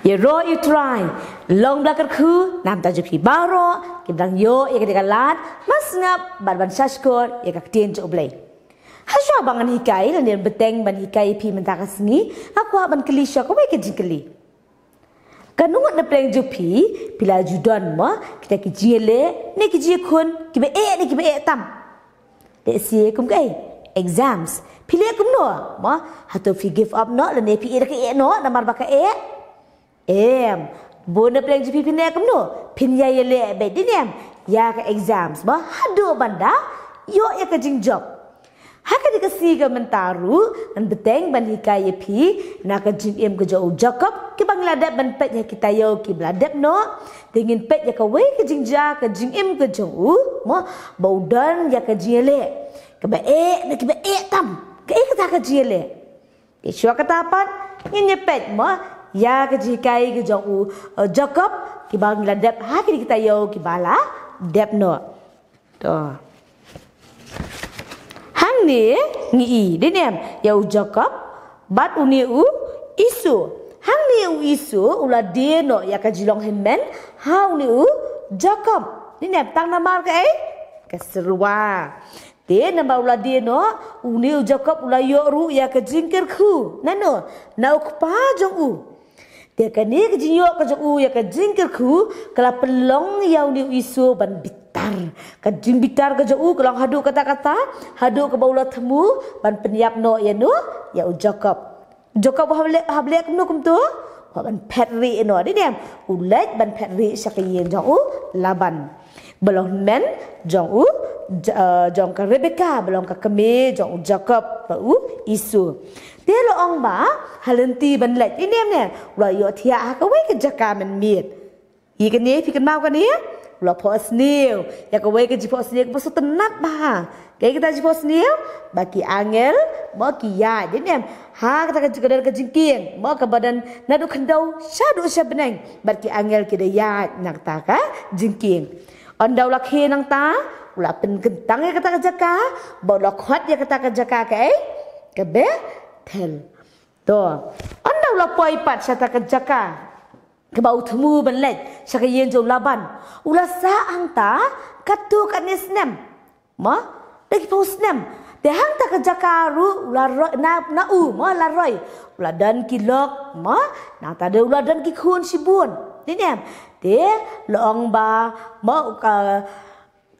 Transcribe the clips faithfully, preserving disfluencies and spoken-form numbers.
Ïaroh ïa U Trai, long ba la kyrkhu namar jong phi baroh kiba dang ïoh ïa ka dei ka lad ban sngap bad ban shahshkor ïa ka ktien jong U Blei. Hashwa ba ngan hikai lane bteng ban hikai ïa phi mynta ka sngi, nga kwah ban kylli shuwa kawei ka jingkylli. Katno ngut na pdeng jong phi, phi la ju don mo kita ki jingïaleh ne ki jingïakhun kiba eh ne kiba eh tam? Lehse kum kaei, exams. Phi leh kumno mo? Hato phi give up noh lane phi ïeh da kaei noh namar ba kaei? Em, bun na pdeng jong phi phin leh kumno? Phin ïa ïaleh beit, dei ne em, ïa ka exams mo, haduh ban da ïoh ïa ka jingjop. Ha kane ka sngi ka mynta ruh ngan bteng ban hikai ïa phi na ka jingim ka jong u Jakob, kiba ngi la dep ban peit ha ki taïew kiba la dep noh. Te ngin peit ïa kawei ka jingjia ka jingim ka jong u mo, ba u don ïa ka jingïaleh kaba eh ne kiba eh tam. Kaei kata ka jingïaleh? Te shuwa kata pat ngin ïa peit mo ïa ka jinghikai ka jong u, eh, Jakob, kiba ngi la dep ha kine ki taïew kiba la dep noh. To. Hangne ngi i, dei ne em, ïa u Jakob bad une u Esau. Hangne u Esau u la die noh ïa ka jinglong hynmen ha une u Jakob, dei ne em, tang namar kaei? Ka syrwa. Te namar u la die noh, une u Jakob u la ïoh ruh ïa ka jingkyrkhu. Nano? Na u kpa jong u. Te kane ka jingïoh ka jong u ïa ka jingkyrkhu ka la pynlong ïa une u Esau ban bitar. Ka jingbitar ka jong u ka long haduh katta katta, haduh kaba u la thmu ban pynïap noh ïano? Ïa u Jakob. Jakob hap leh, hap leh kumno kumto? Hap ban phet rieh noh, dei ne em? U leit ban phet rieh sha ka ïing jong u Laban, ba long hynmen jong u, j-, eh, jong ka Rebeka, ba long ka kmie jong u Jakob bad u Esau. Te la ong ba ha lynti ban leit, dei ne em, ne u la ïoh thiah ha kawei ka jaka mynmiet. Ïa kane phi kynmaw kane? U la phohsniew ïa kawei ka jingphohsniew kaba sngewtynnat bha. Kaei kata jingphohsniew? Ba ki angel mo ki ïaid, dei ne em, ha kata ka jingkadar ka jingkieng mo, kaba don naduh khyndew shaduh sha bneng, bad ki angel ki da ïaid na kata ka jingkieng. Ynda u la khie nangta, u la pynkyntang ïa kata ka jaka, bad u la khot ïa kata ka jaka kaei? Ka Bethel. To. Ynda u la poi pat sha kata ka jaka kaba u thmu ban leit sha ka ïing jong u Laban, u la sah hangta katto katne snem. Mo? Da ki phew snem. Te hangta ka jaka ruh u la roi, na, na u mo la roi. U la don ki lok mo, nangta de u la don ki khun shibun. Dei ne em? Te la ong ba mo ka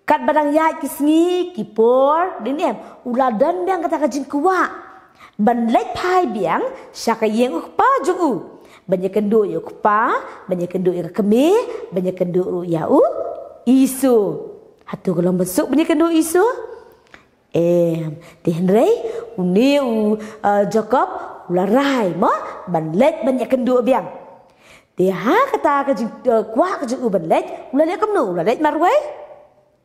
katba dang ïaid ki sngi ki por, dei ne em, u la don biang kata ka jingkwah ban leit phai biang sha ka ïing u kpa jong u, ban ïakynduh ïa u kpa, ban ïakynduh ïa ka kmie, ban ïakynduh ruh ïa u Esau. Hato ka long ba suk ban ïakynduh Esau? Em, te hynrei une u, eh, Jakob u la rai mo ban leit ban ïakynduh biang. Te ha kata ka jing, eh, kwah ka jong u ban leit, u la leit kumno? U la leit marwei?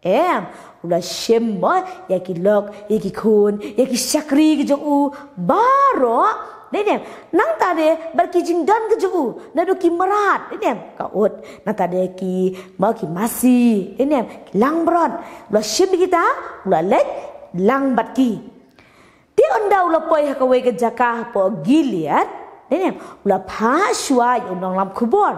Em, u la shim mo ïa ki lok, ïa ki khun, ïa ki shakri ki jong u baroh. Dei ne em, nangta de bad ki jingdon ki jong u, naduh ki mrad, dei ne em, ka ut, nangta de ki mo ki masi, dei ne em, ki langbrot. U la shim ïa kita, u la leit lang bad ki. Te ynda u la poi ha kawei ka jaka hapoh Gilead, dei ne em, u la phah shuwa ïa u nonglam khubor.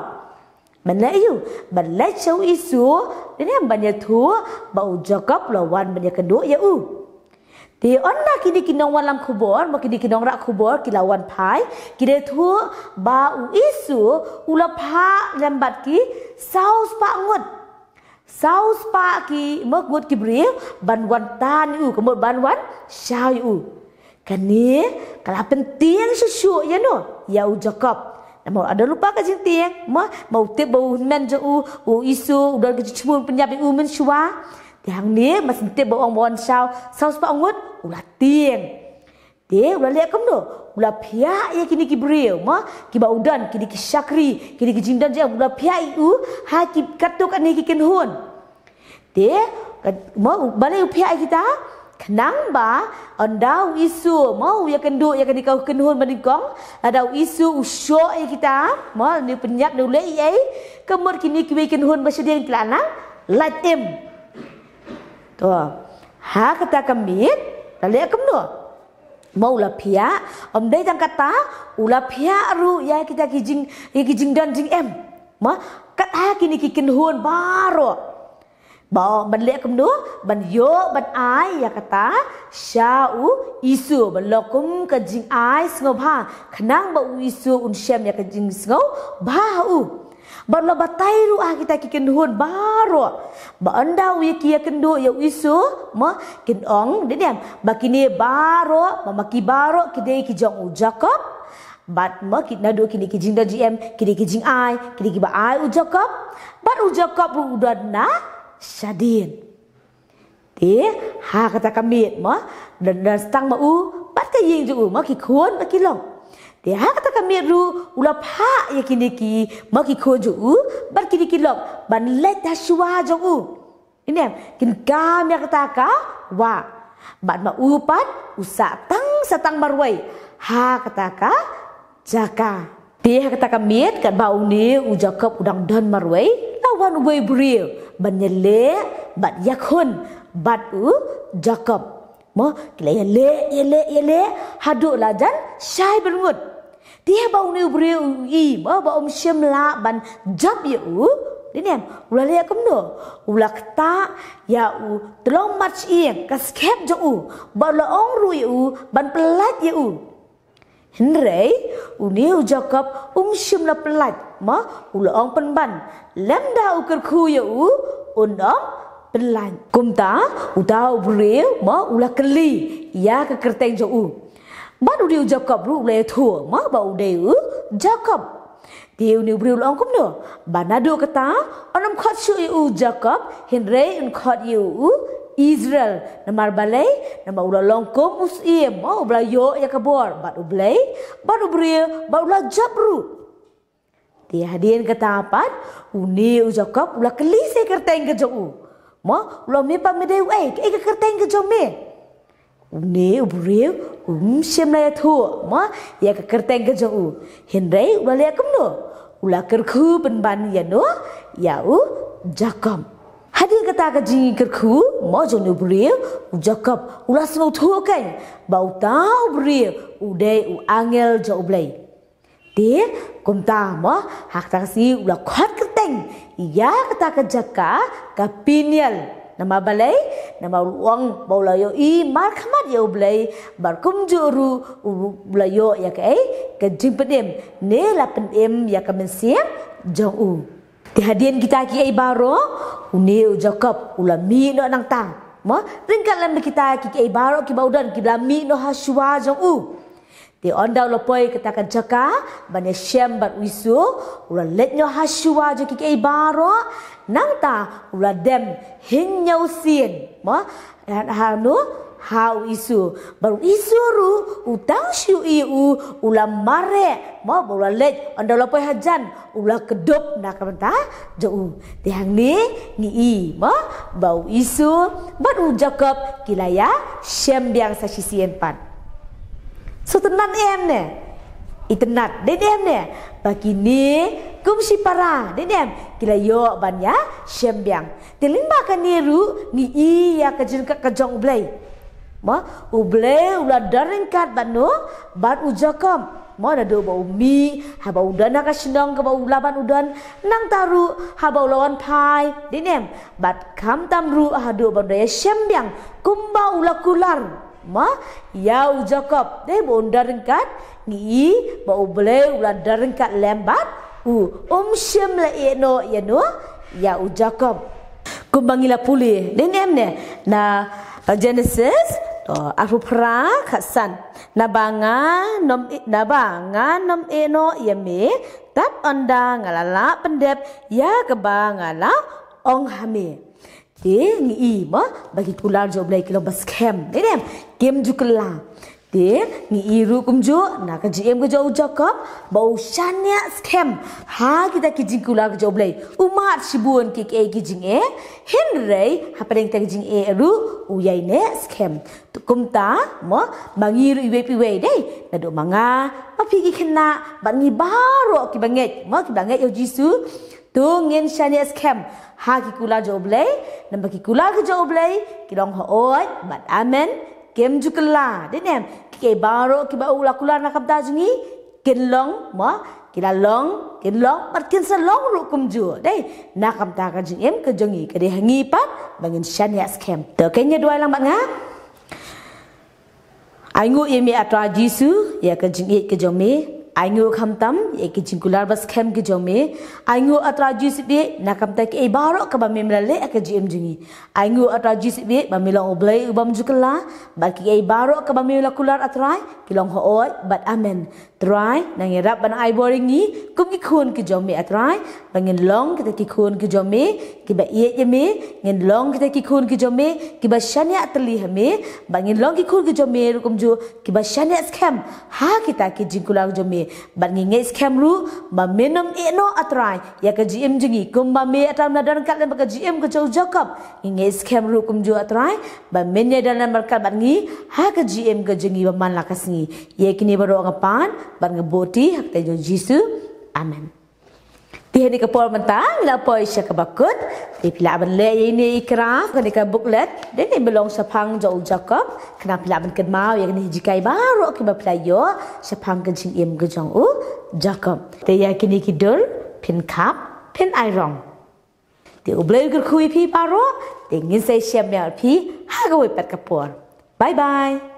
Ban leit aïu? Ban leit sha u Esau, dei ne em, ban ïathuh ba u Jakob u la wan ban ïakynduh ïa u. Te ynda kine ki nongwanlam khubor, mo kine ki nongrah khubor, ki la wan phai, ki da ïathuh ba u Esau u la phah lem bad ki saw spah ngut. Saw spah ki mo ngut ki briew ban wan tan ïa u, ka mut ban wan shaw ïa u. Kane ka la pyntieng shuh shuh ïano, ïa u Jakob. Namar u la lypa ka jingtieng, mo, mo u tip ba u hynmen jong u, u Esau, u don ka jingshmun pynïap ïa u mynshuwa. Te hangne, ma shu tip ba u ong ba wan shaw saw spah ngut, u la tieng. Te u la leh kumno? U la phiah ïa kine ki briew, mo, kiba u don, kine ki shakri, kine ki jingdon jong u, u la phiah ïa u ha ki katto katne ki kynhun. Te, ka, mo, balei u phiah ïa kita? Khnang ba ynda u Esau, mo, u ïakynduh ïa kane ka kynhun ba nyngkong, lada u Esau u shoh ïa kita, mo, ne u pynïap ne u leh ei ei, ka mut kine kiwei ki kynhun ba shadien ki la nang lait im. To. Ha kata ka miet, la leh kumno? Mo u la phiah, ym dei tang kata, u la phiah ruh ïa kita ki jing, ïa ki jingdon jingem. Mo, kat ha kine ki kynhun baroh. Ba ban leh kumno, ban ïoh, ban ai ïa kata sha u Isu, ban long kum ka jingai sngewbha, khnang ba u Isu un shem ïa ka jingsngewbha ha u. Bad la batai ruh ha kita ki kynhun baroh. Ba ynda u ïa ki ïa kynduh ïa u Isu, mo, kin ong, dei ne em, ba kine baroh, ba ma ki baroh ki dei ki jong u Jakob. Bad mo, ki naduh kine ki jingdon jingem, kine ki jingai, kine kiba ai u Jakob. Bad u Jakob ruh u don na shadien. Te ha kata ka miet mo, don, don tang ma u bad ka ïing jong u, mo, ki khun bad ki long. Te ha kata ka miet ruh u la phah ïa kine ki, mo, ki khun jong u bad kine ki long ban leit ha shuwa jong u. Ine em, kin kam ïa kata ka wah. Bad ma u pat u sah tang, sah tang marwei ha kata ka jaka. Te ha kata ka miet, katba une u Jakob u dang don marwei, la wan uwei u briew ban ïaleh bad ïakhun bad u Jakob. Mo, ki la ïaleh, ïaleh, ïaleh haduh la jan shai byrngut. Te haba une u briew u i, mo, ba um shym lah ban jop ïa u, dei ne em, u la leh kumno? U la ktah ïa u, te long mat shyieng, ka skep jong u, bad u la ong ruh ïa u ban pyllait ïa u. Hynrei une u Jakob um shym la pyllait, mo, u la ong pynban, lymda u kyrkhu ïa u, un ym pyllait. Kumta uta u briew, mo, u la kylli ïa ka kyrteng jong u. Bad une u Jakob ruh u la ïathuh, mo, ba u dei u Jakob. Te une u briew u la ong kumno? Ba naduh kata, un ym khot shuh ïa u Jakob, hynrei un khot ïa u Israel. Namar balei? Namar u la long kum u syiem, mo, uba la ïoh ïa ka bor bad U Blei, bad u briew, bad u la jop ruh. Te hadien kata pat, une u Jakob u la kylli sa ïa ka kyrteng ka jong u. Mo, u la ong, me pat me dei uei, kaei ka kyrteng ka jong me? Une u briew um shym la ïathuh, mo, ïa ka kyrteng ka jong u. Hynrei u la leh kumno? U la kyrkhu pynban ïa no, ïa u Jakob. Hadien kata ka jingkyrkhu, mo, jong une u briew, u Jakob u la sngewthuh kein ba uta u briew u dei u angel jong U Blei. Te kumta, mo, ha kata ka sngi u la khot kyrteng ïa kata ka jaka ka Peniel. Namar balei? Namar u ong ba u la ïohi markhmat ïa U Blei, bad kumjuh ruh u la ïoh ïa kaei, ka jingpynim, ne la pynim ïa ka mynsiem jong u. Te hadien kita kiei baroh, une u Jakob u la mih noh nangta, mo, ryngkat lem bad kita kiei baroh kiba u don, kiba la mih noh ha shuwa jong u. Te ynda u la poi kata ka jaka ban ïashem bad u Isu, u la leit noh ha shuwa jong kiei baroh, nangta u la dem hynñiew sien, mo, ha, ha no, ha u Isu. Bad u Isu ruh u tang shu ïohi ïa u, u la mareh, mo, bad u la leit, ynda u la poi hajan u la kdup na ka bynta jong u. Te hangne ngi i, mo, ba u Isu bad u Jakob ki la ïashem biang sa shisien pat. Sngewtynnat em ne? Itynnat, dei ne em ne? Ba kine kum shipara, dei ne em, ki la ïoh ban ïashem biang. Te lyngba kane ruh ngi i ïa ka jingryngkat ka jong U Blei. Mo, U Blei u la don ryngkat bad no, bad u Jakob. Mo, naduh ba u mih, haba u don ha ka shnong kaba u Laban u don, nangta ruh haba u la wan phai, dei ne em, bad khamtam ruh haduh ba u da ïashem biang kumba u la kular, mo, ïa u Jakob, dei, ba un don ryngkat, ngi i ba U Blei u la don ryngkat lem bad u, um shym la ïehnoh ïa no, ïa u Jakob. Kumba ngi la pule, dei ne em ne, na, uh, Genesis, uh, arphew phra khatsan. Naba ngan ym ïeh, naba ngan ym ïehnoh ïa me, tad ynda nga la lah pyndep ïa kaba nga la ong ha me. Te ngi i, mo, ba ki kular jong U Blei ki long ba skhem, dei ne em, kim ju kylla. Te ngi i ruh kumjuh na ka jingim ka jong u Jakob, ba u shaniah skhem ha kita ki jingkular ka jong U Blei. U mad shibun kiei kiei ki jingeh, hynrei hapdeng kita ki jingeh ruh u ïaineh skhem. Te kumta, mo, ma ngi ruh iwei pa iwei, dei, naduh ma nga, ma phi ki khynnah, bad ngi baroh kiba ngeit, mo, kiba ngeit ïa u Jisu, to ngin shaniah skhem ha ki kular jong U Blei, namar ki kular ka jong U Blei ki long hooid bad amen, kim ju kylla, dei ne em, ki Ki baroh kiba u la kular na ka bynta jong ngi kin long, mo, ki la long, kin long, bad kin sa long ruh kumjuh. Dei, na ka bynta ka jingim ka jong ngi, ka dei ha ngi pat ba ngin shaniah skhem. To, kane duwai lang bad nga. Ai nguh ïa me A Trai Jisu ïa ka jingïeit ka jong me. Ai nguh khamtam ïa ki jingkular ba skhem ki jong me. Ai nguh A Trai Jisu bad na ka bynta kiei baroh kaba me la leh ha ka jingim jong ngi. Ai nguh A Trai Jisu bad ba me long U Blei u bym ju kylla bad kiei baroh kaba me la kular A Trai ki long hooid bad amen. Trai, nang ïarap ban ai bor ïa ngi kum ki khun ki jong me A Trai, ba ngin long kita ki khun ki jong me kiba ïeit ïa me, ngin long kita ki khun ki jong me kiba shaniah tylli ha me, ba ngin long ki khun ki jong me ruh kumjuh kiba shaniah skhem ha kita ki jingkular jong me, bad ngi ngeit skhem ruh ba men ym ïehnoh A Trai ïa ka jingim jong ngi kumba me A Trai me la don ryngkat lem bad ka jingim ka jong u Jakob. Ngi ngeit skhem ruh kumjuh A Trai ba men ïa don lem ryngkat bad ngi ha ka jingim ka jong ngi ba man la ka sngi. Ïa kine baroh nga pan bad nga buh ti ha ka kyrteng jong Jisu. Amen. Te ha kane ka por mynta ngi la poi sha kaba kut. Te phi lah ban leh ïa ine i graph, kane ka booklet, dei ne ba long shaphang jong u Jakob. Khnang phi lah ban kynmaw ïa kine ki jinghikai baroh kiba phi la ïoh shaphang ka jingim ka jong u Jakob. Te ïa kine ki dur phin khap, phin ai rong. Te U Blei u kyrkhu ïa phi baroh. Te ngin sa ïashem ïa phi ha kawei pat ka por. Bye bye.